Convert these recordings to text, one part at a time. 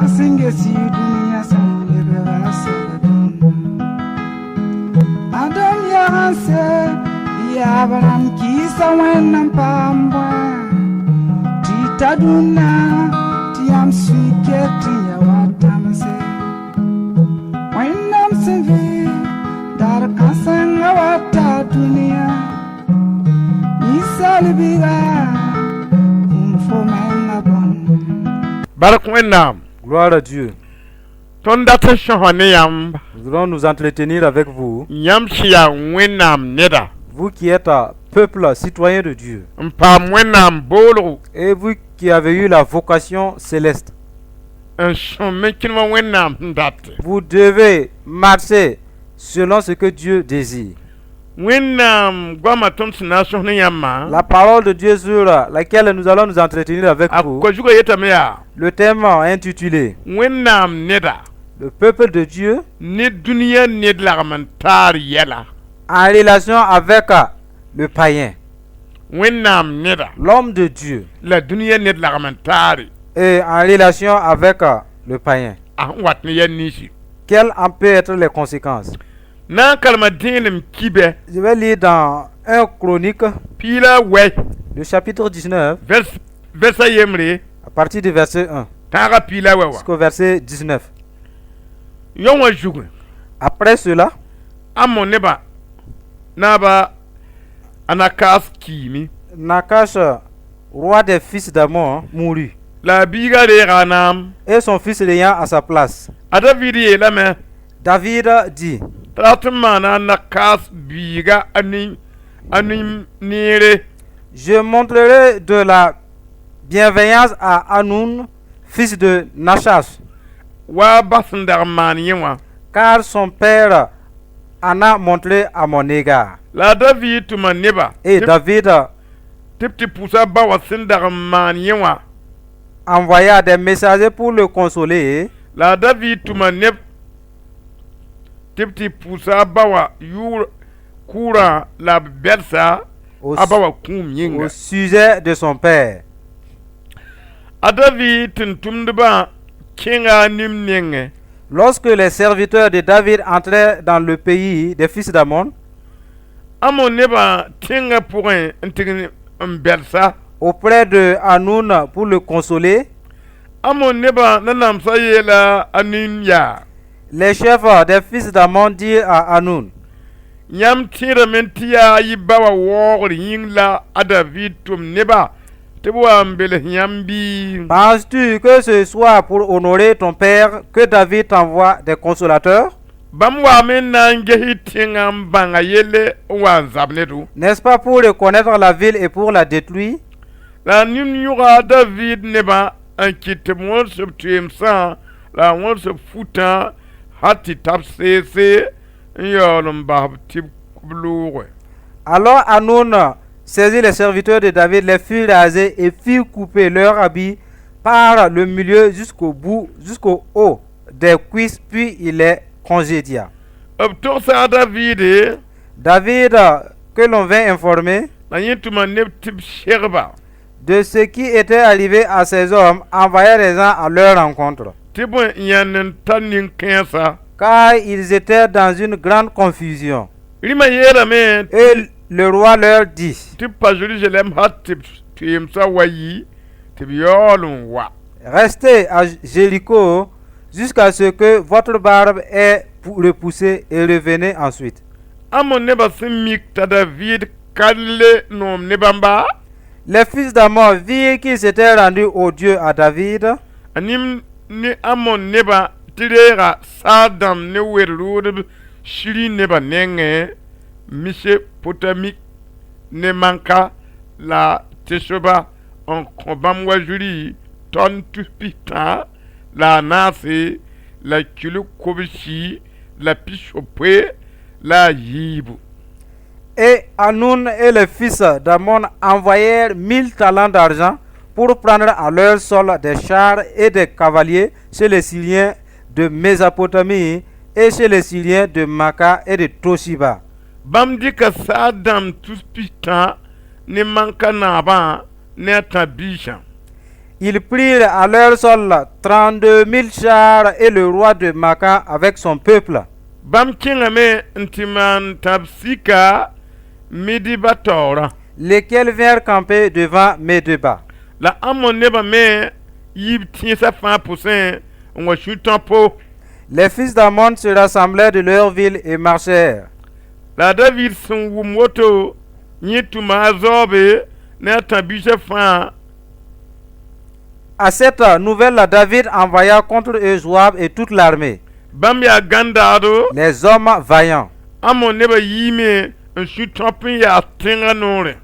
Sẽn ges yɩ dũniyã sẽn lebga sagdũnna. Adam yagense yaab rãmb kɩɩsa Wẽnnaam paam bõe tɩ ta dũnna tɩ yãmb sũy ket n ya wa tãmse. Wẽnnaam sẽn vɩ dar kãsenga wa ta dũniyã ninsaal biiga kũum fo menga bõne. Bark Wẽnnaam. Gloire à Dieu. Tõnd dat n sõsa ne yãmb. Nous allons nous entretenir avec vous, Yãmb sẽn yaa Wẽnnaam neda vous qui êtes peuple citoyen de Dieu, n paam Wẽnnaam boolgo et vous qui avez eu la vocation céleste. N sõm n kẽn wa Wẽnnaam sẽn dat. Vous devez marcher selon ce que Dieu désire. Wẽnnaam goamã tõnd sẽn na n sõs ne yãmbã La parole de Dieu sur laquelle nous allons nous entretenir avec a vous, ko-zugã yetame yaa le thème intitulé Wẽnnaam neda Le peuple de Dieu ne dũniyã ned lagm n taar yɛla. En relation avec le païen, Wẽnnaam neda l'homme de Dieu, la dũniyã ned lagm n taare et en relation avec le païen. A sẽn wat ne yɛl ninsi. Quelles en peuvent être les conséquences? Na n kalma dẽenem kibɛ Je vais lire dans 1 Chronique, 19, le chapitre 19, vers vɛrsa yembre à partir du verset 1 tãaga 17 wã jusqu'au verset 19. Yõ wã zugu Après cela, Amõ nebã naaba a Nakaas kiime. Nakash, roi des fils d'Amon, mourut. La a biiga reega a naam. Et son fils régna à sa place. A David yeelame David dit, t'a rat n maana a Nakaas biiga a nin neere. Je montrerai de la bienveillance à Hanoun, fils de Nachash, Wa a ba sẽn dag n maan yẽ wã. Car son père en a montré à mon égard. La a David tʋma neba Et David tɩ b tɩ pʋsa a ba wã sẽn dag n maan yẽ wã. Envoya des messagers pour le consoler. La a David tʋma neb tɩ b tɩ pʋsa a ba wã yʋʋr kʋʋrã la b bɛlsa a ba wã kũum yĩnga. Au sujet de son père. A David tʋm-tʋmdbã kẽnga a nim nengẽ. Lorsque les serviteurs de David entraient dans le pays des fils d'Amon, Amõ nebã tẽngã pʋgẽ n tɩg n bɛlsa auprès de Hanoun pour le consoler, Amõ nebã nanamsã yeela a nin yaa les chefs des fils d'Amon dirent à Hanoun, yãmb tẽedame tɩ yaa yɩ ba wã waoogr yĩng la a David tʋm nebã tɩ b wa n bels yãmb bɩ? Penses-tu que ce soit pour honorer ton père que David t'envoie des consolateurs? Bãmb waame n na n ges y tẽngã n bãnga yelle n wa n zab ne do. N'est-ce pas pour reconnaître la ville et pour la détruire? La nin yõga a David nebã n kɩt tɩ b wõns b toeemsã la a wõns b futã hal tɩ ta b seese n yaool n bas b tɩ b loogɛ. Alors Hanoun saisit les serviteurs de David, les fit raser et fit couper leurs habits par le milieu jusqu'au bout, jusqu'au haut des cuisses, puis il les congédia. B togsa a David David, que l'on vint informer la yẽ tʋma neb tɩ b segba de ce qui était arrivé à ces hommes, envoya des gens à leur rencontre, tɩ bõe n yãnd n ta nin-kãensã. Car ils étaient dans une grande confusion. Rĩmã yeelame Et le roi leur dit, tɩ b pa Zerusalɛm hal tɩ b toeemsã wa yi tɩ b yaool n wa. Restez à Jéricho jusqu'à ce que votre barbe ait repoussé et revenez ensuite. Amõ nebã sẽn mik t'a David ka le noom ne bãmba Les fils d'Amon virent qu'il s'était rendu odieux à David. A nim ne Amõ nebã tɩ reega saar dãmb ne wer-rʋʋdb Siri nebã nengẽ Mesopotamik ne Manka la Tesoba n kõ bãmb wa zuri tɔn tus pistã la a naase la kilo 79. Et Hanoun et les fils d'Amon envoyèrent 1000 talents d'argent pour prendre à leur solde des chars et des cavaliers chez les Syriens de Mésopotamie et chez les Syriens de Maca et de Toshiba. Bãmb dɩka saar dãmb tus pistã ne Manka naabã ne a tã biisã. Ils prirent à leur solde 32 000 chars et le roi de Maaka avec son peuple. Bãmb kẽngame n tɩ maan tãb sika Medeba taoorã. Lesquels vinrent camper devant Medeba. La Amon nebã me yiib tẽnsã fãa pʋsẽ n wa sũ tãpo. Les fils d'Ammon se rassemblèrent de leur ville et marchèrent. La a David sẽn wʋm woto, yẽ tʋma a zaoobe ne a tã-biisã fãa. À cette nouvelle, David envoya contre eux Joab et toute l'armée, Bãmb yaa gãndaado. les hommes vaillants. Amon nebã yiime n sũ tõp n yaas tẽngã noorẽ.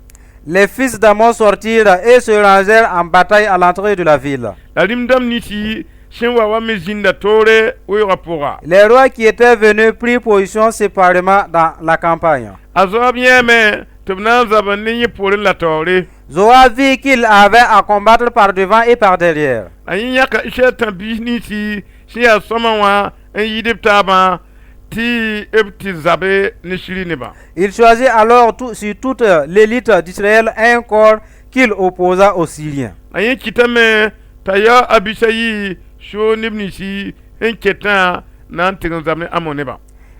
Les fils d'Ammon sortirent et se rangèrent en bataille à l'entrée de la ville. La rĩm-dãmb ninsi sẽn wa wa me zĩnda toore weoogã pʋga. Les rois qui étaient venus prirent position séparément dans la campagne. A Zoab yẽeme tɩ b na n zab ne yẽ poorẽ la taoore. Joab vit qu'il avait à combattre par devant et par derrière. La yẽ yãka Israɛl tã-biis ninsi sẽn yaa sõma wã n yɩɩd b taabã tɩ b tɩ zabe ne Siri nebã. Il choisit alors sur toute l'élite d'Israël un corps qu'il opposa aux Syriens. La yẽ kɩtame t'a yao Abisayi soog neb ninsi sẽn ketã na n tɩg n zab ne Amon nebã.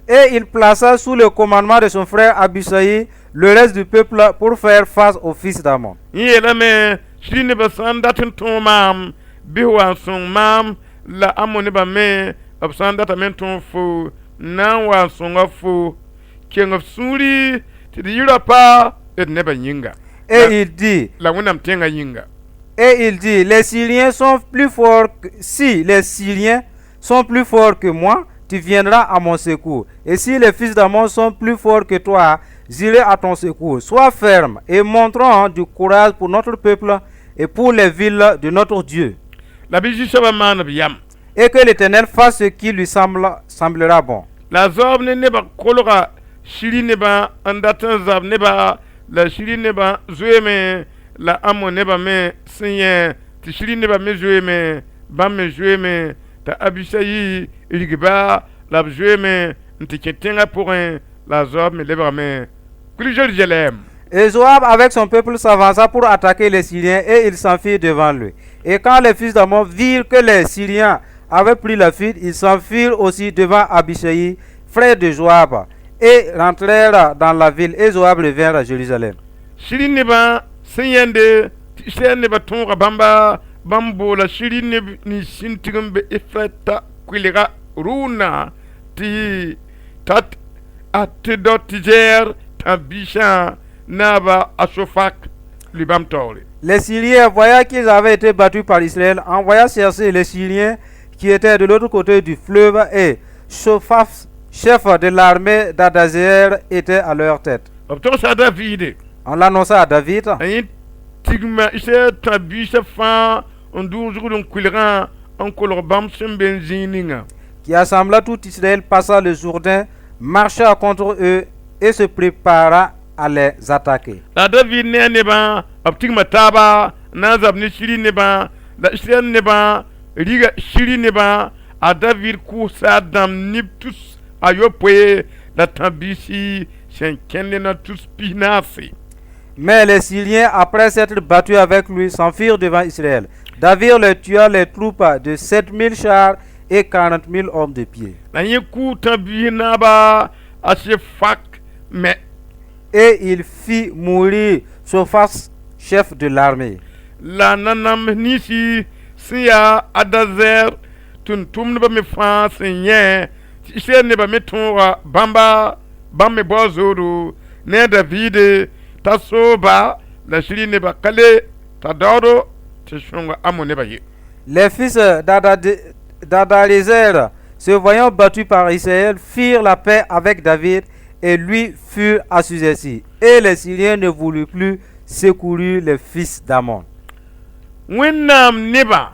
Et il plaça sous le commandement de son frère Abisai le reste du peuple pour faire face aux fils d'Ammon. Yẽ yeelame: Siri nebã sã n dat n tõog maam, bɩ wa n sõng maam, la Amon nebã me, b sã n datame n tõog fo, n na n wa n sõnga fo, keng f sũuri tɩ d yɩ rapa d nebã yĩnga. Et il dit, la Wẽnnaam tẽngã yĩnga. Et il dit, les Syriens sont plus forts que, si les Syriens sont plus forts que moi, tu viendras à mon secours. Et si les fils d'Ammon sont plus forts que toi, j'irai à ton secours. Sois ferme et montrons du courage pour notre peuple et pour les villes de notre Dieu. La bɩ Zu-soabã maan b yam. Et que l'Éternel fasse ce qui lui semblera bon. La zaoob ne nebã kolga Siri nebã n dat n zab nebã, la Siri nebã zoeeme, la Amon nebã me sẽn yẽ tɩ Siri nebã me zoeeme, bãmb me zoeeme, t'a Abisayi rigba la b zoeeme n tɩ kẽ tẽngã pʋgẽ, la a zaoob me lebgame kul Zerusalem. Et Joab avec son peuple s'avança pour attaquer les Syriens et ils s'enfuirent devant lui. Et quand les fils d'Ammon virent que les Syriens avaient pris la fuite, ils s'enfuirent aussi devant Abishai, frère de Joab, et rentrèrent dans la ville. Et Joab revint à Jérusalem. Siri nebã sẽn yẽnde tɩ Israɛl nebã tõoga bãmba, bãmb boola Siri neb nins sẽn tɩg n be Efrata kʋɩlga rʋʋnã tɩ tat Atedɔtɩzɛɛr tã-biisã naaba Asofak lʋɩ bãmb taoore. Les Syriens, voyant qu'ils avaient été battus par Israël, envoya chercher les Syriens qui étaient de l'autre côté du fleuve et Sophaf, chef de l'armée d'Adazéer, était à leur tête. B togsa Daviide. On l'annonça à David. A yẽ tigma Israɛl tã-biisã fãa n dʋʋg zugd n kʋɩlgã n kolg bãmb sẽn be n zĩig ninga. Qui assembla tout Israël, passa le Jourdain, marcha contre eux et se prépara à les attaquer. La David ne a nebã, b tigma taaba n na n zab ne Siri nebã, la Israɛl nebã riga Siri nebã. A David kʋʋsa dãmb neb tus a yopoe la tã-biisi sẽn kẽnd na tus 40. Mais les Syriens, après s'être battus avec lui, s'enfuirent devant Israël. David leur tua les troupes de 7000 chars et 40 000 hommes de pied. La yẽ kʋʋ tã-biis naaba a Sefak me. Et il fit mourir Sophas, chef de l'armée. La nanam ninsi sẽn yaa Adazɛr tʋm-tʋmdbã me fãa sẽn yẽ tɩ Israɛl nebã me tõoga bãmba, bãmb me bao zoodo ne a Davide t'a sooba, la Siri nebã ka le ta daoodo tɩ sõnga Amo nebã ye. Les fils d'Hadarézer, se voyant battus par Israël, firent la paix avec David et lui furent assujettis. Et les Syriens ne voulurent plus secourir les fils d'Ammon. Wẽnnaam nebã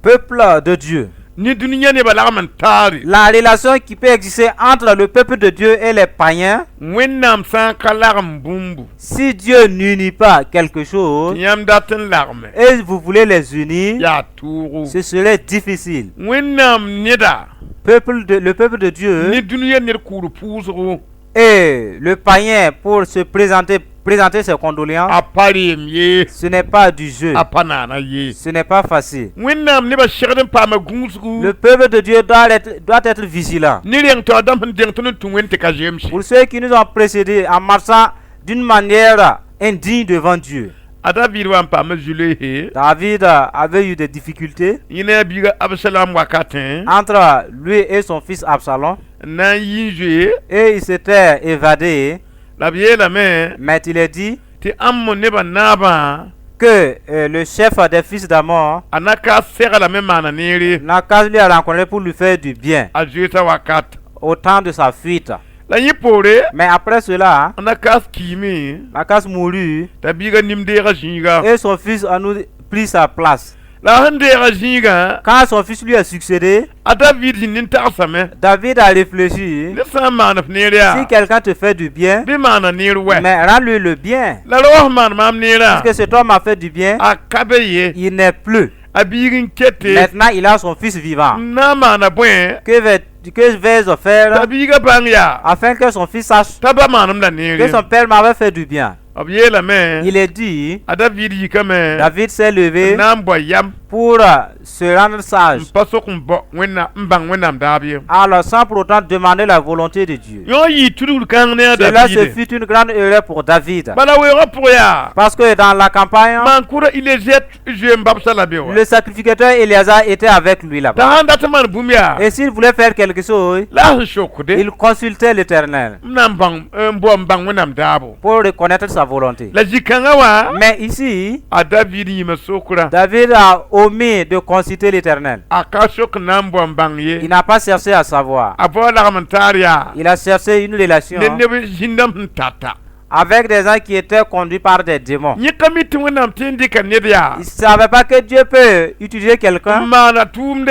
Peuple de Dieu. ne dũniyã nebã lagm n taare. La relation qui peut exister entre le peuple de Dieu et les païens, Wẽnnaam sã n ka lagm bũmbu, si Dieu n'unit pas quelque chose, tɩ yãmb dat n lagme, et vous voulez les unir, yaa toogo. ce serait difficile. Wẽnnaam neda Le peuple de Dieu ne dũniyã ned kʋʋr pʋʋsgo, et le païen pour se présenter présenter ses condoléances, A pa reem ye. Ce n'est pas du jeu. A pa naana ye. Ce n'est pas facile. Wẽnnaam nebã segd n paama gũusgu. Le peuple de Dieu doit être vigilant. Ne reng tɩ a dãmb sẽn deng tõnd n tũ wẽnd tɩ ka zemse. Pour ceux qui nous ont précédés en marchant d'une manière indigne devant Dieu. A David wa n paama zuleese. David avait eu des difficultés Yẽ ne a biiga Absalom wakatẽ. Entre lui et son fils Absalom N na n yi n zoe. Et il s'était évadé. La b yeelame Mais il est dit tɩ Ãmmõ nebã naabã que le chef des fils d'Amon, a na ka seglame maana neere. Nakaz, lui a rencontré pour lui faire du bien A zoeesã wakat. Au temps de sa fuite. La yẽ poore Mais après cela, a Nakas kiime. Nakaz mourut T'a biiga nim deega zĩiga. Et son fils Anou prit sa place. La sẽn deega zĩigã Quand son fils lui a succédé, a David zĩnd n tagsame. David a réfléchi. Ned sã n maan f neer yaa Si quelqu'un te fait du bien, bɩ maana neer wɛ. Mais rends-lui le bien. La ra wa sẽn maan maam neerã Puisque cet homme a fait du bien, a ka be ye. Il n'est plus. A biig n kete. Maintenant, il a son fils vivant. N na n maana bõe Que vais-je faire t'a biigã bãng yaa afin que son fils sache t'a ba maanem la que neere. Son père m'avait fait du bien? B yeelame Il est dit, a David yikame David s'est levé n na n bao yam pour se rendre sage. N pa sok n bao wẽnnaam n bãng wẽnnaam daab ye. Alors, sans pour autant demander la volonté de Dieu. Yõ yɩ tudgr kãng ne a Cela se David. Fut une grande erreur pour David. Bala weoogã pʋg yaa Parce que dans la campagne, maan-kʋʋda Ilezɛt zoe n babsa la be wa. Le sacrificateur Éléazar était avec lui là-bas. T'a sãn dat n maan bũmb yaa Et s'il voulait faire quelque chose, la a sẽn sokde il consultait l'Éternel m na n bãng n bao n bãng wẽnnaam daabo. Pour reconnaître sa volonté. La zĩ-kãngã wã Mais ici, a David yĩma sokra. David a omis de consulter l'Éternel. A ka sok n na n bao n bãng ye. Il n'a pas cherché à savoir. A bao lagm n taar yaa Il a cherché une relation ne neb zĩndame sẽn tata. Avec des gens qui étaient conduits par des démons. Yẽ ka mi tɩ wẽnnaam tɩ n dɩka ned yaa Il ne savait pas que Dieu peut utiliser quelqu'un n maana tʋʋmde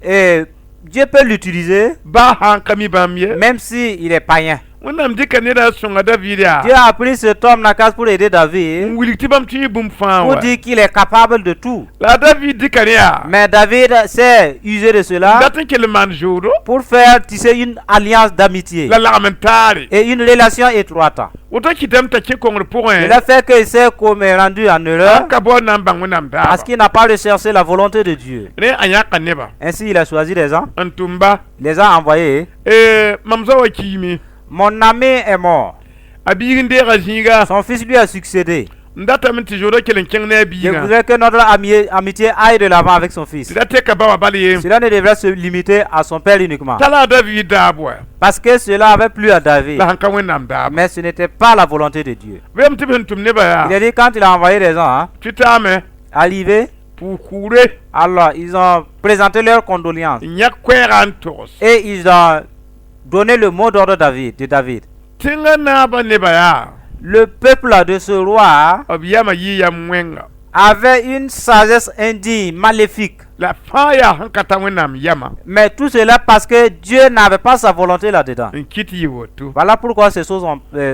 et Dieu peut l'utiliser baa sã n ka mi bãmb ye. Même s'il est païen. Wẽnnaam dɩka neda n sõnga David yaa Dieu a pris cet homme Nakaz pour aider David n wilg tɩ bãmb tɩ yɩ bũmb fãa pour wa. Dire qu'il est capable de tout. La a David dɩka ne yaa Mais David s'est usé de cela dat n kell n maan zoodo pour faire tisser une alliance d'amitié la lagm n taare. Et une relation étroite. Woto kɩtame t'a kẽ kongr pʋgẽ. Il a fait qu'il s'est comme rendu en erreur A ka bao na n bãng wẽnnaam daaba. Parce qu'il n'a pas recherché la volonté de Dieu. Rẽ a yãka nebã. Ainsi, il a choisi des gens, N tʋm-ba. Les a envoyés. Mam zoa wa kiime. Mon ami est mort. A biig n deega zĩiga. Son fils lui a succédé. N datame tɩ zoodã kell n kẽng ne a Je biigã. Voudrais que notre amitié aille de l'avant avec son fils. Tɩ da teka ba wa bal ye. Cela ne devrait se limiter à son père uniquement. T'a la a David daab wa. Parce que cela avait plu à David. La sãn ka wẽnnaam daab. Mais ce n'était pas la volonté de Dieu. Vem tɩ b sẽn tʋm nebã yaa. Il a dit quand il a envoyé des gens, hein, Tɩ taame. Arrivé, Pʋʋ-kuure. Alors ils ont présenté leurs condoléances. N yãk koɛɛgã n togs. Et ils ont donné le mot d'ordre de David. Tẽngã naabã nebã yaa. Le peuple de ce roi B yamã yɩ yam wẽnga. Avait une sagesse indigne, maléfique. La fãa yaa sẽn ka ta wẽnnaam yamã. Mais tout cela parce que Dieu n'avait pas sa volonté là-dedans. N kɩt yɩ woto. Voilà pourquoi ces choses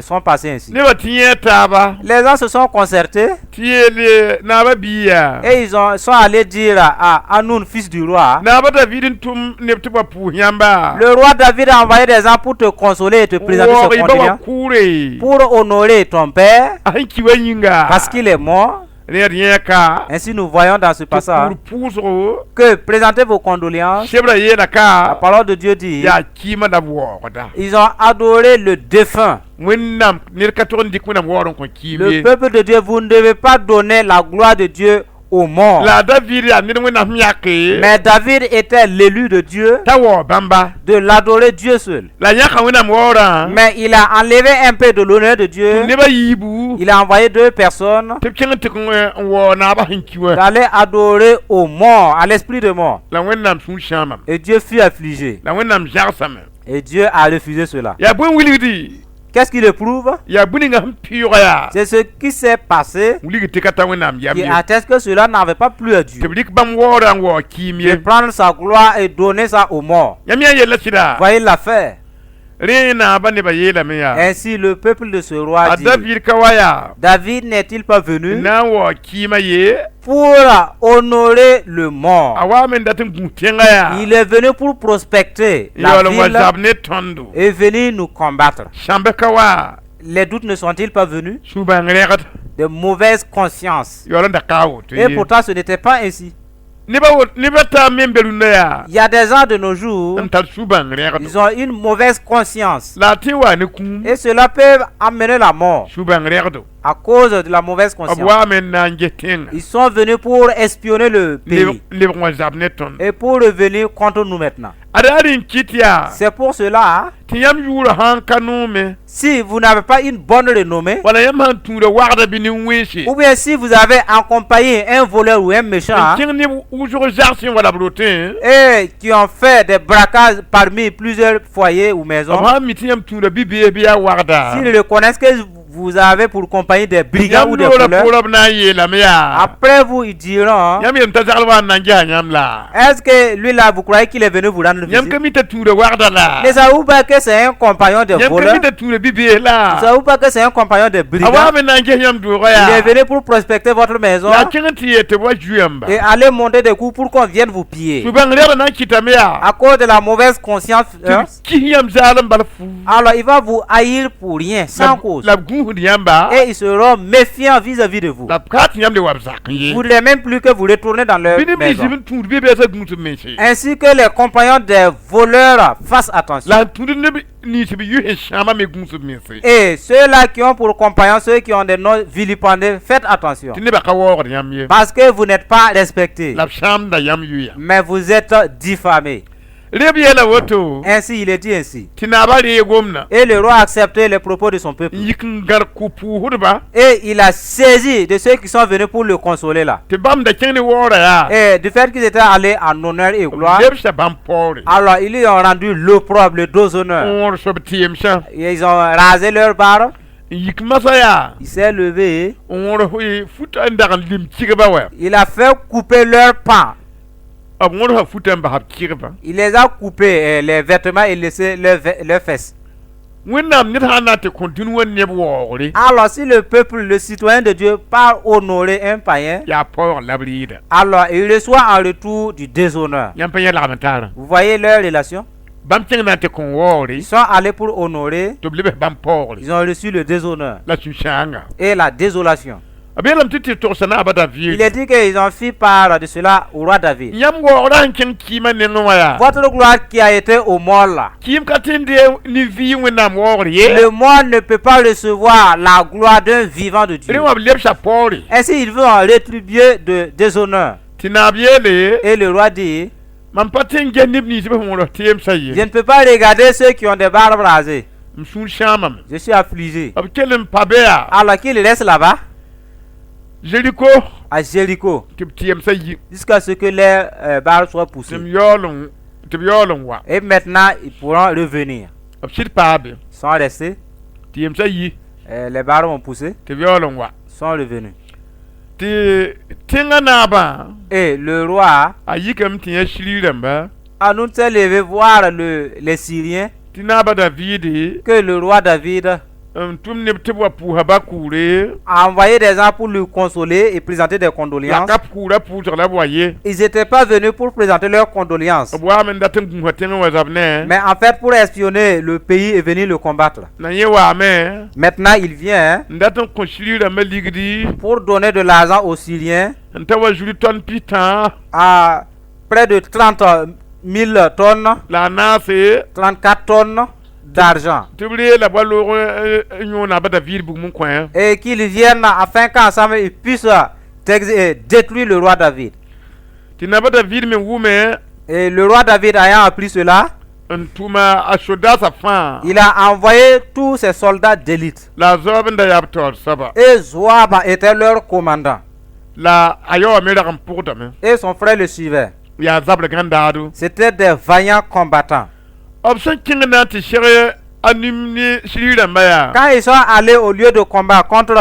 sont passées ainsi. Nebã tɩ yẽ taaba. Les gens se sont concertés Tɩ yeele naabã bii yaa. Et ils sont allés dire à Anoun, fils du roi, Naabã David n tʋm neb tɩ b wa pʋʋs yãmba. Le roi David a envoyé des gens pour te consoler et te présenter Waoog ses y ba wa condoléances, kʋʋre. Pour honorer ton père A sẽn ki wa yĩnga. Parce qu'il est mort. Rẽd yẽka. Ainsi, nous voyons dans ce Tɩ passage pʋʋr pʋʋsgo. Que présentez vos condoléances. Sebra yeela La ka. Parole de Dieu dit, Yaa kɩɩmã la b waoogda. Ils ont adoré le défunt. Wẽnnaam ned ka tog n dɩk wẽnnaam waoor n kõ kɩɩm Le ye. Peuple de Dieu, vous ne devez pas donner la gloire de Dieu aux morts. La a David yaa ned wẽnnaam sẽn yake. Mais David était l'élu de Dieu T'a waoog bãmba. De l'adorer Dieu seul. La yãka wẽnnaam waoorã. Mais il a enlevé un peu de l'honneur de Dieu. Nebã yiibu. Il a envoyé deux personnes Tɩ b kẽng n tɩk n waoog naabã sẽn ki wã. D'aller adorer au mort, à l'esprit de mort. La wẽnnaam sũur sãamame. Et Dieu fut affligé. La wẽnnaam zagsame. Et Dieu a refusé cela. Yaa bõe wilgdi. Qu'est-ce qui le prouve? Yaa bũmb ninga sẽn pɩʋʋga yaa. C'est ce qui s'est passé Wilg tɩ ka ta wẽnnaam yam qui ye. Atteste que cela n'avait pas plu à Dieu. Tɩ b rɩk bãmb waoorã n waoog kɩɩm De ye. Prendre sa gloire et donner ça aux morts. Yãmb yã yella sɩda. Voyez l'affaire. Rẽ naabã nebã yeelame yaa. Ainsi, le peuple de ce roi A dit, David ka wa yaa. David n'est-il pas venu N na n waoog kɩɩmã ye. Pour honorer le mort? A wa me n dat n gũus tẽngã yaa. Il est venu pour prospecter la Yaool n wa ville zab ne tõndo. Et venir nous combattre. Sãmb ka wa. Les doutes ne sont-ils pas venus? Sũ-bãng-rẽgd. De mauvaises consciences. Yaool n da ka a woto Et ye. Pourtant, ce n'était pas ainsi. Neba wot neba taa me n be rũndã yaa Il y a des gens de nos jours, n tar sũ-bãng-rẽgd. Ils ont une mauvaise conscience. La a tõe n wa ne kũum. Et cela peut amener la mort Sũ-bãng-rẽgdo. À cause de la mauvaise B conscience. waame n na n ges tẽnga. Ils sont venus pour espionner le pays Lebg wã zab ne tõnd. Et pour revenir contre nous maintenant. Ad yaa rẽn kɩt yaa C'est pour cela, tɩ yãmb yʋʋrã sãn ka noome si vous n'avez pas une bonne renommée, wala yãmb sãn tũuda wagda bɩ nin-wẽnse ou bien si vous avez accompagné un voleur ou un méchant, n kẽng ne wʋsg zagsẽ wala b rotẽ et qui ont fait des braquages parmi plusieurs foyers ou maisons, b sãn mi tɩ yãmb tũuda bi-bees bɩ yaa wagda s'ils reconnaissent que vous avez pour compagnie des brigands yãmb ou des loora voleurs, pʋʋra b na n yeelame yaa après vous, ils diront, yãmb yem t'a zagl wa n na n gesa yãmb la est-ce que lui là, vous croyez qu'il est venu vous rendre yãmb visite? Ka mi t'a tũuda wagda la Ne savez-vous pas que c'est un compagnon des yãmb ka voleurs? Mi t'a tũuda bi-bees la Ne savez-vous pas que c'est un compagnon des a brigands? waame n na n ges yãmb doogã Il yaa est venu pour prospecter votre maison la a kẽng n tɩ yeel tɩ b wa zu yãmba et aller monter des coups pour qu'on vienne vous piller. Sũ-bãng-rẽgd na n kɩtame yaa À cause de la mauvaise conscience, hein, tɩ b kis yãmb zaalem bal fu alors il va vous haïr pour rien, sans cause. La b gũusd yãmba Et ils seront méfiants vis-à-vis de vous. La b ka tɩ yãmb le wa b zak n ye Vous ne voudrez même plus que vous retournez dans leur bɩ neb maison. nins b n tũud bi-beesã gũus b mense Ainsi que les compagnons des voleurs, fassent attention. La n tũud neb nins b yʋs n sãama me gũus b mense Et ceux-là qui ont pour compagnons ceux qui ont des noms vilipendés, faites attention. Tɩ nebã ka waoogd yãmb ye Parce que vous n'êtes pas respectés, la b sãamda yãmb yʋya mais vous êtes diffamés. Reb yeela woto Ainsi, il est dit ainsi. Tɩ naabã reeg gomdã Et le roi a accepté les propos de son peuple. N yik n gãd kʋ-pʋʋsdba Et il a saisi de ceux qui sont venus pour le consoler là. Tɩ bãmb da kẽng ne waoora yaa Et du fait qu'ils étaient allés en honneur et gloire, lebsa bãmb paoore alors ils lui ont rendu l'opprobre, le déshonneur. N wõrs b tɩɩmsã Et ils ont rasé leur barbe. N yik masã yaa Il s'est levé. N wõrs futa n dag n lim kɩgba wa Il a fait couper leur pain. B wõrsa futa n bas b kɩgba Il les a coupés les vêtements et laissé leurs fesses. Wẽnnaam ned sã n na n tɩ kõ dũni wã neb waoogre Alors si le peuple, le citoyen de Dieu, part honorer un païen, yaa paoog la b rɩɩda alors il reçoit en retour du déshonneur. Yãmb pa yẽ lagm n taarã Vous voyez leur relation? Bãmb kẽng na n tɩ kõ waoogre Ils sont allés pour honorer, tɩ b lebs bãmb paoogre ils ont reçu le déshonneur la sũ-sãanga et la désolation. B yeelame tɩ tɩ togsa naabã David Il est dit qu'ils ont fait part de cela au roi David. Yãmb waoogrã sẽn kẽng kɩɩmã nengẽ wã yaa Votre gloire qui a été au mort là. Kɩɩm ka tɩ n dee ne vɩɩ Wẽnnaam waoogr ye Le mort ne peut pas recevoir la gloire d'un vivant de Dieu. Rẽ wã b lebsa paoore Ainsi, il veut en rétribuer de déshonneur. Tɩ naab yeele Et le roi dit, mam pa tɩ n ges neb nins b sẽn wõrs tɩɩmsã ye je ne peux pas regarder ceux qui ont des barbes rasées. M sũur sãamame Je suis affligé. B kell n pa be yaa Alors qu'il reste là-bas, Jeriko à Jéricho, tɩ b tɩɩmsã yi jusqu'à ce que les barbes soient tɩ poussées. m yaool n tɩ b yaool n wa Et maintenant, ils pourront revenir. B sɩd paa be Ils sont restés, tɩ yemsã yi les barbes ont poussé, tɩ b yaool n wa sont revenus. Tɩ tẽngã naabã Et le roi a yikame tɩ yã Siri rãmba Hanun s'est levé voir les Syriens, tɩ naabã Daviide que le roi David n tʋm neb tɩ b wa pʋʋsa ba kʋʋre a envoyé des gens pour lui consoler et présenter des la condoléances. Ka pʋʋra pʋʋsg la b wa ye Ils n'étaient pas venus pour présenter leurs condoléances, b waame n dat n gũusa tẽngã wa zab ne mais en fait pour espionner le pays et venir le combattre. Na yẽ waame Maintenant, il vient n dat n kõ Siri rãmbã ligdi pour donner de l'argent aux Syriens n ta wa zuri tõnd pis-tã à près de 30 000 tonnes, la a naase 34 tonnes d'argent. Tɩ b reela b wa loog n yõo naabã Daviid bugum n kõ Et qu'ils viennent afin qu'ensemble ils puissent détruire le roi David. Tɩ naba David me wʋme Et le roi David ayant appris cela, n tʋma a sodasã fãa il a envoyé tous ses soldats d'élite. La a Zoab n da yaa b taoor soaba Et Joab était leur commandant. La a yaoowã me rag n pʋgdame Et son frère le suivait. Yaa zabr gãndaado C'étaient des vaillants combattants. B sẽn kẽng na n tɩ seg a nim ne Siri rãmbã yaa Quand ils sont allés au lieu de combat contre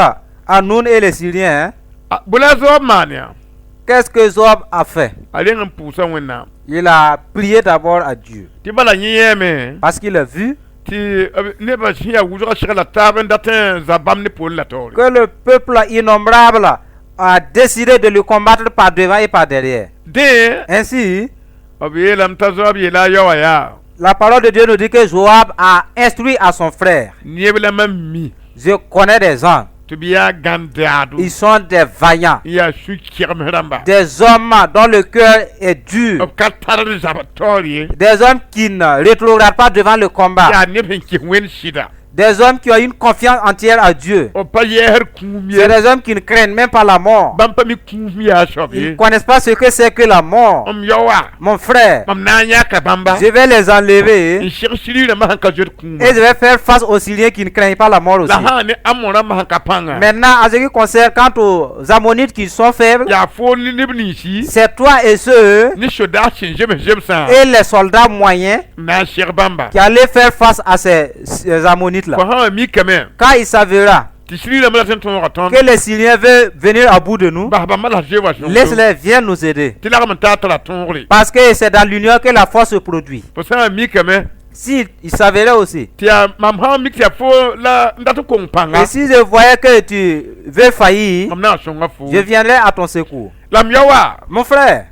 Hanun et les Syriens, A- bõe la Zoab maan yaa qu'est-ce que Joab a fait? A reng n pʋʋsa Wẽnnaam Il a prié d'abord à Dieu. Tɩ bala yẽ yɛɛme Parce qu'il a vu tɩ b nebã sẽn yaa wʋsgã segla taab n dat n zab bãmb ne poor la taoore que le peuple innombrable a décidé de le combattre par devant et par derrière. Dẽ Ainsi, b yeelame t'a Zoab yeela a yaoowã yaa la parole de Dieu nous dit que Joab a instruit à son frère. Neb la mam mi Je connais des gens. Tɩ b yaa gãn-daado. Ils sont des vaillants. N yaa sũ-kɛgemd rãmba. Des hommes dont le cœur est dur. B ka tard zabr taoor ye. Des hommes qui ne rétrogradent pas devant le combat. Yaa neb sẽn kɩs Wẽnd sɩda. Des hommes qui ont une confiance entière à Dieu. B pa yɛɛsd kũum ye. C'est des hommes qui ne craignent même pas la mort. Bãmb pa mi kũum yaa soab Ils ye. ne connaissent pas ce que c'est que la mort. M yaoa. Mon frère, Mam na n yãka bãmba. je vais les enlever N seg Siri rãmbã sẽn ka zoet kũumã. Et je vais faire face aux Syriens qui ne craignent pas la mort aussi. La sã ne Amon rãmbã sẽn ka pãnga. Maintenant, en ce qui concerne quant aux Ammonites qui sont faibles, Yaa fo ne neb ninsi. C'est toi et ceux Ne sodaas sẽn zems zemsã. Et les soldats moyens N na n seg bãmba. Qui allaient faire face à ces Ammonites-là. Fo sã n mikame. Quand il s'avérera Tɩ Siri rãmbã la sẽn tõoga tõnd. Que les Syriens veulent venir à bout de nous, Bas bãmba la zoe wa sõng. Laisse-les, viens nous aider. Tɩ lagm n taa tara tõogre. Parce que c'est dans l'union que la force se produit. Fo sã n mikame. Si il s'avérait aussi, Tɩ yaa mam sã n mik tɩ yaa fo la n dat n kong pãnga. Et si je voyais que tu veux faillir, Mam na n sõnga fo. Je viendrai à ton secours. La m yaoa. Mon frère,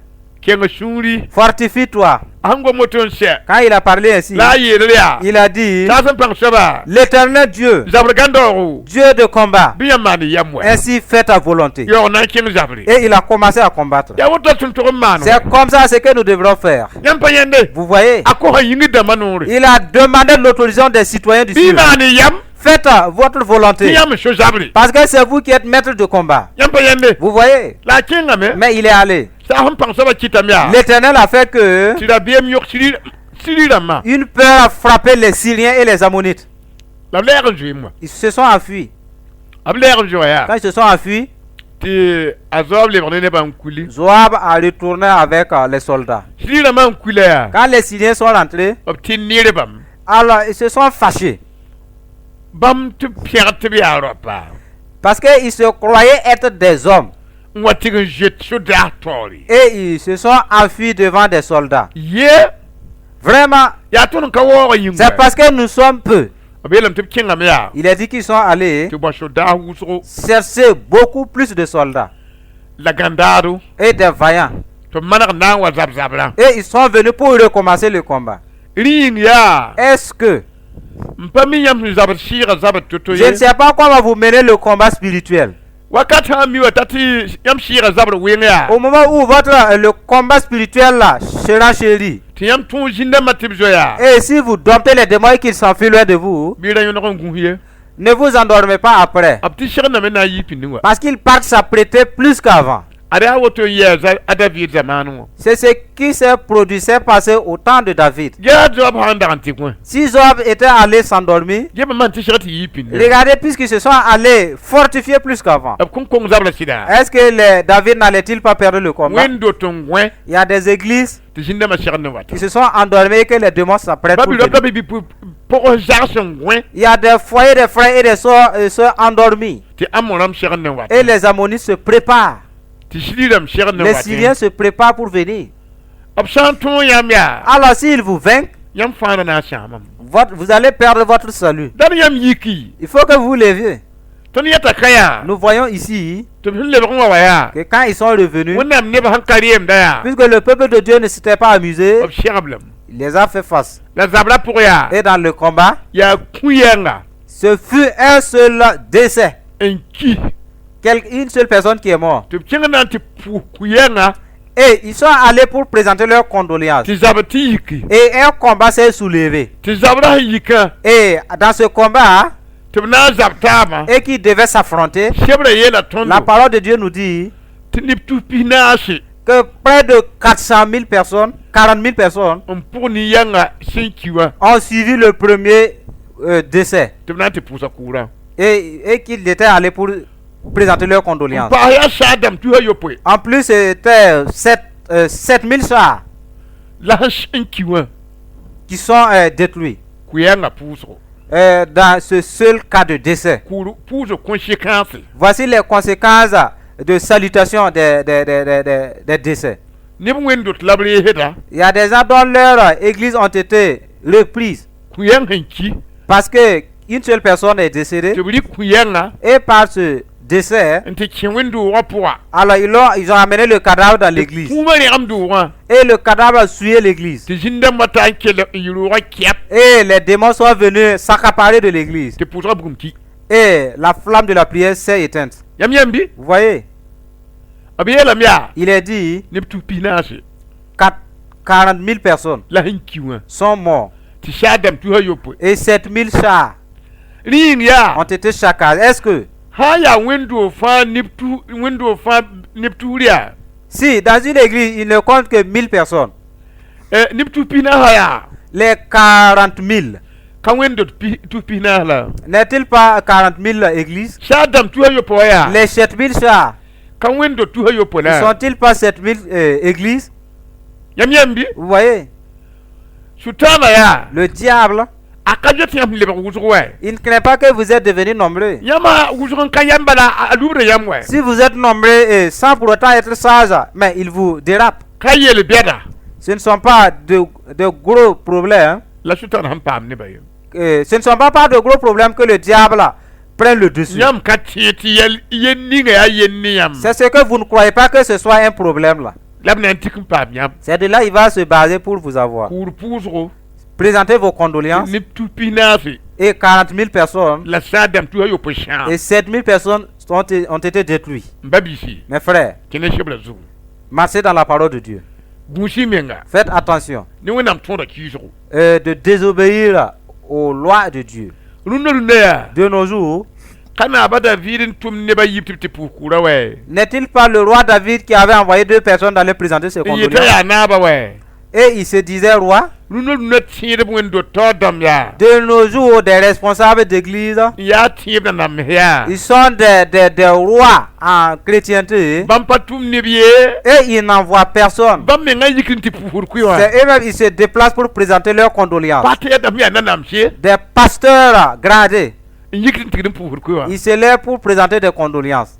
Keng sũuri. Fortifie-toi. A sẽn gom woto n sɛ. Quand il a parlé ainsi, La a yeelr yaa. Il a dit, T'a sẽn pãng soaba. L'Éternel Dieu, Zabr gãn-daoogo. Dieu de combat, Bɩ yãmb maan yam wɛ. Ainsi fais ta volonté. Yaoog na n kẽng zabre. Et il a commencé à combattre. Yaa woto tɩ n tog n maan. C'est comme ça ce que nous devrons faire. Yãmb pa yẽnde. Vous voyez, A kosa yĩngr dãmbã noore. Il a demandé l'autorisation des citoyens du Bɩ Sud. maan yam. Faites votre Tɩ volonté. yãmb so zabre. Parce que c'est vous qui êtes maître de combat. Yãmb pa yẽnde. Vous voyez. La a kẽngame. Mais il est allé. Saas sẽn pãng soabã kɩtame yaa. L'Éternel a fait que Tɩ rabeem yõk Siri rãmbã. Une peur a frappé les Syriens et les Ammonites. La b lɛɛg n zoeem wã. Ils se sont enfuis. B lɛɛg n zoa yaa. Quand ils se sont enfuis, Tɩ a Zoab lebg ne nebã n kuli. Joab a retourné avec les soldats. Siri rãmbã n kula yaa. Quand les Syriens sont rentrés, B tɩ neere bãmb. Alors ils se sont fâchés. Bãmb tɩ pẽg tɩ b yaa raopa. Parce qu'ils se croyaient être des hommes. N wa tɩg n zoet sodaas taoore. Et ils se sont enfuis devant des soldats. Ye. Vraiment, Yaa tõnd n ka waoog yĩnga. C'est parce que nous sommes peu. B yeelame tɩ b kẽngame yaa. Il a dit qu'ils sont allés Tɩ bõe sodaas wʋsgo. Chercher beaucoup plus de soldats La gãndaado. Et des vaillants. Tɩ b maneg n na n wa zab-zabrã. Et ils sont venus pour recommencer le combat. Rẽ yĩng yaa. Est-ce que M pa mi yãmb sẽn zabd sɩɩgã zabr to-to je ye. Ne sais pas comment vous menez le combat spirituel. Wakat sã n mi wa ta tɩ yãmb sɩɩgã zabr weng yaa. Au moment où le combat spirituel là sera chéri, Tɩ yãmb tõog zĩndãmbã tɩ b zoa. Et si vous domptez les démons et qu'ils s'enfuient loin de vous, Bɩ ra yõneg n gũs ye. Ne vous endormez pas après. B tɩ segdame na n yɩ pĩndẽ wã. Parce qu'ils partent s'apprêter plus qu'avant. Ad yaa woto n yɛɛ a David zamaanẽ wã. C'est ce qui s'est produit, s'est passé au temps de David. Yaa Zoab sã n dag n tɩ kõ. Si Joab était allé s'endormir, Gebã maan tɩ seg tɩ yɩ pĩndẽ. Regardez, puisqu'ils se sont allés fortifier plus qu'avant. B kõn kong zabrã sɩda. Est-ce que David n'allait-il pas perdre le combat? Wẽnd-dot n gõe. Il y a des églises Tɩ zĩndãmbã segd n wata. Qui se sont endormis et que les démons s'apprêtent pour Ba-bi-rab la venir. bi pʋg zags n gõe. Il y a des foyers des frères et des sœurs endormis. Tɩ Amon rãmb segd n wata. Et les Ammonites se préparent. Tɩ Siri rãmb segd n Les watẽ. Syriens se préparent pour venir. B sã n tõog yãmb yaa. Alors s'ils vous vainquent, Yãmb fãada na n sãamame. vous allez perdre votre salut. Dãn yãmb yiki. Il faut que vous vous leviez. Tõnd yɛta ka yaa. Nous voyons ici Tɩ b sẽn lebg n wa wa yaa. Que quand ils sont revenus, Wẽnnaam nebã sẽn ka reemda yaa. Puisque le peuple de Dieu ne s'était pas amusé, B segb lame. Il les a fait face. La zabrã pʋg yaa. Et dans le combat, Yaa kũ-yɛnga. Ce fut un seul décès. N ki. Une seule personne qui est morte. Tɩ b kẽng na n tɩ pʋʋs kũ-yɛnga. Et ils sont allés pour présenter leurs condoléances. Tɩ zabr tɩ yiki. Et un combat s'est soulevé. Tɩ zabrã sẽn yikã. Et dans ce combat, Tɩ b na n zab taabã. Et qui devaient s'affronter, Sebrã yeela la tõndo. Parole de Dieu nous dit Tɩ neb tus pis-naase. Que près de 400 000 personnes, 40 000 personnes N pʋg nin-yɛnga sẽn ki wã. Ont suivi le premier décès Tɩ b na n tɩ pʋʋsa kʋʋrã. et qu'ils étaient allés pour présenter leurs condoléances. N paas yaa saadãmb tusa yopoe. En plus, c'était 7 7000 chars La sẽn ki wã. Qui sont détruits Kʋ-yɛngã pʋʋsgo. Dans ce seul cas de décès. Kʋʋr pʋʋsg conséquence. Voici les conséquences de salutation des décès. Neb wẽnd-dot la b reesda. Il y a des gens dont leur église ont été reprises Kũ-yɛng sẽn ki. Parce que une seule personne est décédée Tɩ b rɩk kũ-yɛngã. Et par ce décès, N tɩ kẽ wẽn-doogã pʋga. Alors ils ont amené le cadavre dans l'église Kũumã rẽgem doogã. Et le cadavre a souillé l'église. Tɩ zĩn-dãmbã ta n kell n yɩ roogã kɛp. Et les démons sont venus s'accaparer de l'église. Tɩ pʋʋsgã bugum ki. Et la flamme de la prière s'est éteinte. Yãmb yãmb bɩ? Vous voyez, B yeelame yaa il est dit neb tus pis-naase 40 000 personnes la sẽn ki wã sont morts tɩ saar dãmb tusa yopoe. Et 7 000 chars Rẽ yĩng yaa ont été saccagés. Est-ce que sã n yaa wẽnd-doog fãa neb tus wẽnd-doog fãa neb tusr yaa si dans une église, il ne compte que 1000 personnes, neb tus pis-naasã yaa les 40 000, ka wẽnd-dot tus pis-naas la n'est-il pas 40 000 églises? Saar dãmb tusa yopoe wã yaa Les 7 000 chars, ka wẽnd-dot tusa yopoe ne la sont-ils pas 7 000 églises? Yãmb yãmb bɩ? Vous voyez, Sʋtãana yaa le diable, a ka zoet yãmb lebg wʋsg wɛ il ne craint pas que vous êtes devenus nombreux. Yãmba wʋsg n ka yãmb bala a lubda yãmb wɛ Si vous êtes nombreux et sans pour autant être sage, mais il vous dérape. Ka yel bɛda Ce ne sont pas de gros problèmes, hein. La sʋtãan sẽn paam nebã ye Ce ne sont pas de gros problèmes que le diable prenne le dessus. Yãmb ka tẽ tɩ yɛl yel ninga yaa yel ne yãmb C'est ce que vous ne croyez pas que ce soit un problème là. La b na n tik n paam yãmb C'est de là il va se baser pour vous avoir. Kʋʋr pʋʋsgo Présentez vos condoléances neb tus pis-naase et 40 000 personnes la saar dãmb tusa yopoe sãam et 7 000 personnes ont été détruites. M ba-biisi Mes frères, kẽne sebra zugu marchez dans la parole de Dieu. Gũus-y menga Faites attention ne Wẽnnaam tõoda kiisgo de désobéir aux lois de Dieu. Rũndã rũndã yaa De nos jours, ka naaba David n tʋm neba yib tɩ b tɩ pʋʋs kʋʋra wɛ n'est-il pas le roi David qui avait envoyé deux personnes d'aller présenter ses n yetã condoléances? Yaa naaba wɛ Et il se disait roi. Rũndã rũndã tẽedb wẽnd-dot taoor dãmb yaa De nos jours, des responsables d'église, n yaa tẽeb nanamsã yaa ils sont des rois en chrétienté bãmb pa tʋm neb ye et ils n'envoient personne. Bãmb mengã yik n tɩ pʋʋsd koe wã C'est eux-mêmes, ils se déplacent pour présenter leurs condoléances. pa tɩ yaa dãmb yaa nanamse Des pasteurs gradés, n yik n tigd n pʋʋsd koe wã ils se lèvent pour présenter des condoléances.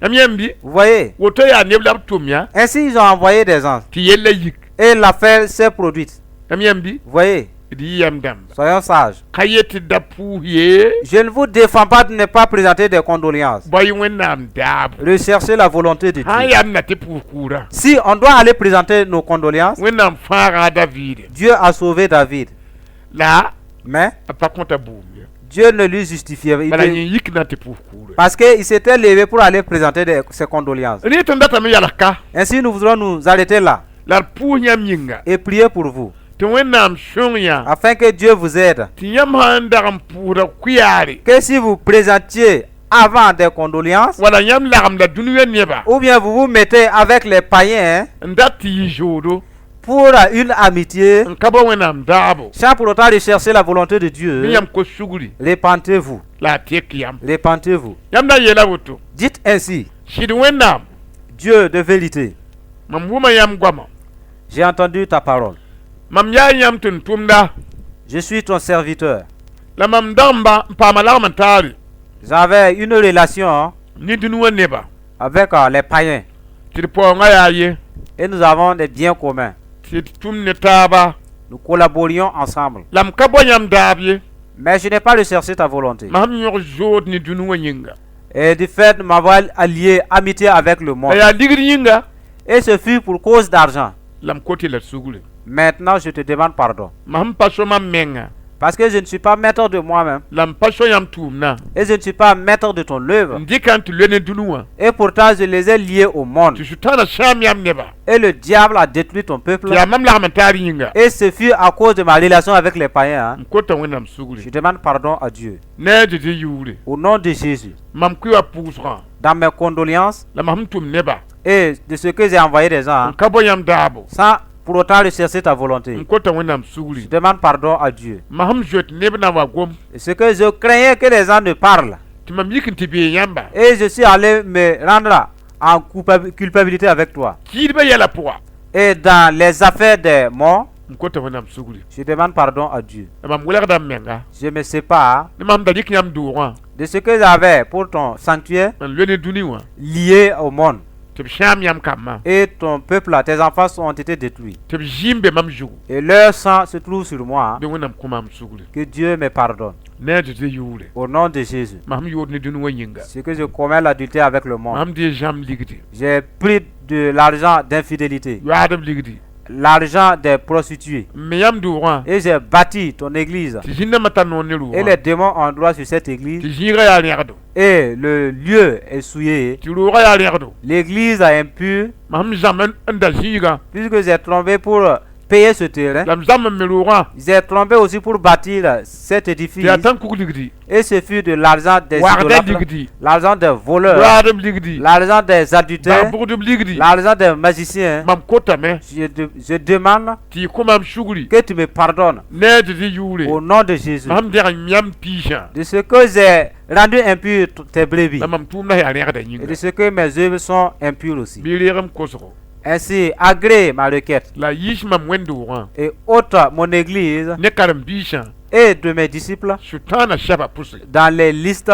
Yãmb yãmb bɩ Vous voyez? Woto yaa neb la b tʋm yã Ainsi, ils ont envoyé des anges. Tɩ yella yik Et l'affaire s'est produite. Yãmb yãmb bɩ Vous voyez? D yɩ yam dãmba Soyons sages. Ka yet tɩ da pʋʋs ye Je ne vous défends pas de ne pas présenter des condoléances. Bao-y Wẽnnaam daabo Recherchez la volonté de sã n Dieu. yaa m na tɩ pʋʋs kʋʋra Si on doit aller présenter nos condoléances, Wẽnnaam fãaga a Daviide Dieu a sauvé David. La Mais a pa kõta bʋʋm ye Dieu ne lui justifiait bala yẽ yik na tɩ pʋʋs kʋʋra parce qu'il s'était levé pour aller présenter ses condoléances. Rẽ tɩ n datame yals ka Ainsi, nous voudrons nous arrêter là la d pʋʋs yãmb yĩnga et prier pour vous tɩ Wẽnnaam sõng yã afin que Dieu vous aide. Tɩ yãmb sã n dag n pʋʋsda kʋyaare Que si vous présentiez avant des condoléances, wala yãmb lagem la dũniyã neba ou bien vous vous mettez avec les païens n dat tɩ yɩ zoodo pour une amitié, n ka bao Wẽnnaam daabo sans pour autant rechercher la volonté de bɩ Dieu, yãmb kos sugri répentez-vous. La a tek yãmb Répentez-vous. Yãmb na n yeela woto Dites ainsi, sɩd Wẽnnaam Dieu de vérité, mam wʋma yãmb goama j'ai entendu ta parole. Mam yaa yãmb tɩ n tʋmda Je suis ton serviteur. La mam dãmba n paama lagm n taare J'avais une relation ne dũni wã neba avec les païens tɩ d paoongã yaa ye et nous avons des biens communs. Tɩ d tʋm ne taaba Nous collaborions ensemble. La m ka bao yãmb daab ye Mais je n'ai pas recherché ta volonté. Mam sẽn yõg zood ne dũni wã yĩnga Et du fait de m'avoir allié amitié avec le monde. La yaa ligd yĩnga Et ce fut pour cause d'argent. La m kote la sugre Maintenant, je te demande pardon. Mam sẽn pa so mam menga Parce que je ne suis pas maître de moi-même. La m pa so yãmb tʋʋmdã Et je ne suis pas maître de ton œuvre. N dɩka n tɩ loe ne dũni wã Et pourtant, je les ai liés au monde. Tɩ sʋtãanã sãam yãmb neba Et le diable a détruit ton peuple. Tɩ yaa mam lagm n taar yĩnga Et ce fut à cause de ma relation avec les païens, hein. M kota Wẽnnaam sugre Je demande pardon à Dieu. Ne a Zezi yʋʋre Au nom de Jésus. Mam kʋɩ wa pʋʋsgã Dans mes condoléances la mam sẽn tʋm neba et de ce que j'ai envoyé des gens, hein, n ka bao yãmb daabo sans pour autant rechercher ta volonté. N kota Wẽnnaam sugri Je demande pardon à Dieu. Mam sẽn zoet neb na wa gom Et ce que je craignais que les gens ne parlent. Tɩ mam yik n tɩ bee yãmba Et je suis allé me rendre en culpabilité avec toi. Kiidbã yɛla pʋga Et dans les affaires des morts, n kota Wẽnnaam sugri je demande pardon à Dieu. La mam welgda m menga Je me sépare ne mam da dɩk yãmb doogã de ce que j'avais pour ton sanctuaire n loe ne dũni wã lié au monde. Tɩ b sãam yãmb kambã Et ton peuple, tes enfants ont été détruits. Tɩ b zɩɩm be mam zugu Et leur sang se trouve sur moi. Bɩ Wẽnnaam kõ maam sugri Que Dieu me pardonne. Ne a Zezi yʋʋre Au nom de Jésus. Mam sẽn yood ne dũni wã yĩnga Ce que je commets l'adultère avec le monde. Mam sẽn dee zãmb ligdi J'ai pris de l'argent d'infidélité. Yoaadb ligdi l'argent des prostituées. N me yãmb doogã. Et j'ai bâti ton église. Tɩ zĩn-dãmbã tar noor ne Et les rʋʋgã. démons ont droit sur cette église. Tɩ zĩigã yaa rẽgdo. Et le lieu est souillé. Tɩ roogã yaa rẽgdo. L'église est impure. Mam sẽn zãmb n da zĩigã. Puisque j'ai trompé pour payer ce terrain. La m zãmb n me roogã. J'ai trompé aussi pour bâtir cet édifice. Tɩ yaa tãn-kug ligdi. Et ce fut de l'argent des Wagdã idolâtres, ligdi. L'argent des voleurs, Roaadb ligdi. L'argent des adultères, Bag-bʋgdb ligdi. L'argent des magiciens. Mam kotame. Je demande Tɩ y kõ maam sugri. Que tu me pardonnes Ne a Zeezi yʋʋre. Au nom de Jésus. Mam dɛg n yãmb piisã. De ce que j'ai rendu impur tes brebis La mam tʋʋmdã yaa rẽgda et de yĩnga. Ce que mes œuvres sont impures aussi. Bɩ reeg m kosgo. Ainsi, agrée ma requête La yiis mam wẽnd-doogã. Et ôte mon église Ne karen-biisã. Et de mes disciples Sʋtãanã sɛba pʋse. Dans les listes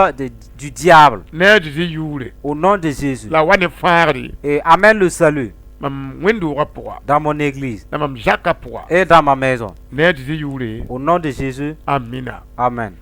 du diable. Ne a Zeezi yʋʋre. Au nom de Jésus. La wa ne fãagre. Et amène le salut Mam wẽnd-doogã pʋga. Dans mon église La mam zakã pʋga. Et dans ma maison. Ne a Zeezi yʋʋre. Au nom de Jésus. Amina. Amen.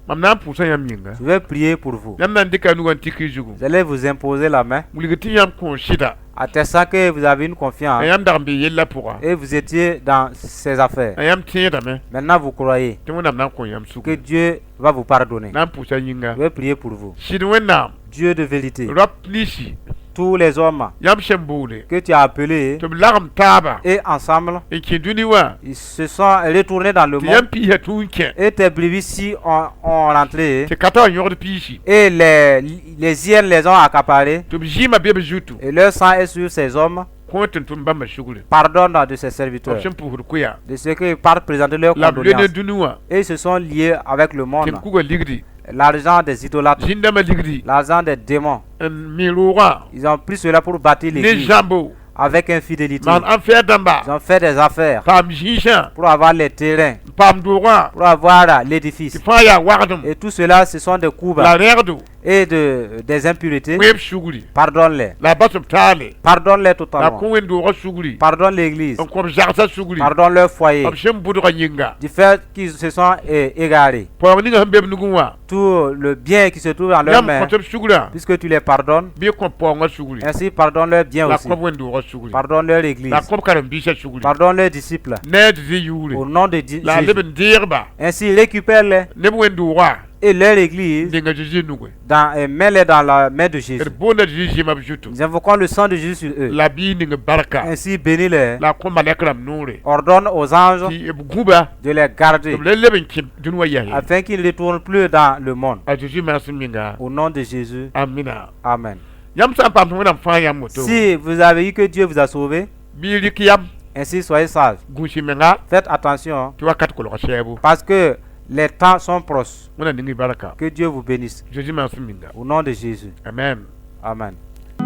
Mam na n pʋʋsa yãmb yĩnga. Je vais prier pour vous. Yãmb na n dɩka nugã n tik y zugu. Vous allez vous imposer la main, Wilg tɩ yãmb kõ sɩda. Attestant que vous avez une confiance La yãmb dag n bee yellã pʋga. Et vous étiez dans ces affaires. La yãmb tẽedame. Maintenant, vous croyez Tɩ Wẽnnaam na n kõ yãmb que sugri. Dieu va vous pardonner. Na n pʋʋsa yĩnga. Je vais prier pour vous. Sɩd Wẽnnaam. Dieu de vérité, Rap ninsi. Tous les hommes Yãmb sẽn boole. Que tu as appelés Tɩ b lagem taaba. Et ensemble, N kẽ dũni wã. Ils se sont retournés dans le Tɩ monde yãmb piisã tũ n kẽ. Et tes brebis si ont rentré Tɩ ka ta n yõgd piisi. Et les hyènes les ont accaparés Tɩ b zɩɩmã be b zutu. Et leur sang est sur ces hommes. Kõ tʋm-tʋmd bãmbã sugri. Pardonne de ses B serviteurs, sẽn pʋsd koya. De ce qu'ils partent présenter leurs La b le ne condoléances. dũni wã. Et ils se sont liés avec le monde, Tɩ b kuga ligdi. L'argent des idolâtres, Zĩn-dãmbã ligdi. L'argent des démons. N me roogã. Ils ont pris cela pour bâtir Ne l'église zãmbo. Avec infidélité. Maan affaire dãmba. Ils ont fait des affaires Paam zĩisã. Pour avoir les terrains, N paam doogã. Pour avoir l'édifice. Tɩ fãa yaa wagdem. Et tout cela, ce sont des coups La rẽgdo. Et des impuretés. Wẽeb sugri. Pardonne-les. La bas b taale. Pardonne-les La totalement. kõ wẽnd-doogã sugri. Pardonne l'église. N kõ b zagsã sugri. Pardonne leur foyer. B sẽn bʋdgã yĩnga. Du fait qu'ils se sont égarés. Paoog ninga sẽn be b nugẽ wã. Tout le bien qui se trouve dans leurs Yãmb mains, kõt b sugrã. Puisque tu les pardonnes, Bɩ kõ paoongã sugri. Ainsi pardonne leur bien La aussi. kõ b wẽnd-doogã sugri. Pardonne leur église. La kõ b karen-biisã sugri. Pardonne leurs disciples. Ne a Zeezi yʋʋre. Au nom de La Jésus. leb n deegba. Ainsi récupère-les Neb wẽnd-doogã. Et leur église Ninga Zeezi nugẽ. Et mets-les dans la main de Jésus. D boonda Zeezi zɩɩmã b zutu. Nous invoquons le sang de Jésus sur eux. La bɩ ning barka. Ainsi bénis-les. La kõ malɛk rãmb noore. Ordonne aux anges Tɩ b gũba. De les garder Tɩ b le leb n kẽ dũni wã yaa. Afin qu'ils ne retournent plus dans le monde. A Zeezi maasem yĩnga. Au nom de Jésus. Amina. Amen. Yãmb sã n paam tɩ Wẽnnaam fãag yãmb woto. Si vous avez eu que Dieu vous a sauvé, Bɩ rɩk yam. Ainsi soyez sages. Gũus y menga. Faites attention Tɩ wakat kolga sɛɛbo. parce que les temps sont proches. Wẽnnaam ning y barka. Que Dieu vous bénisse. Zeezi maasem yĩnga. Au nom de Jésus. Amen. Amen.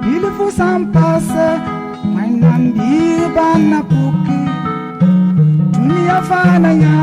Bilfu sãn paase Wẽnnaam biig bãnna pʋke dũniyã fãa na yã.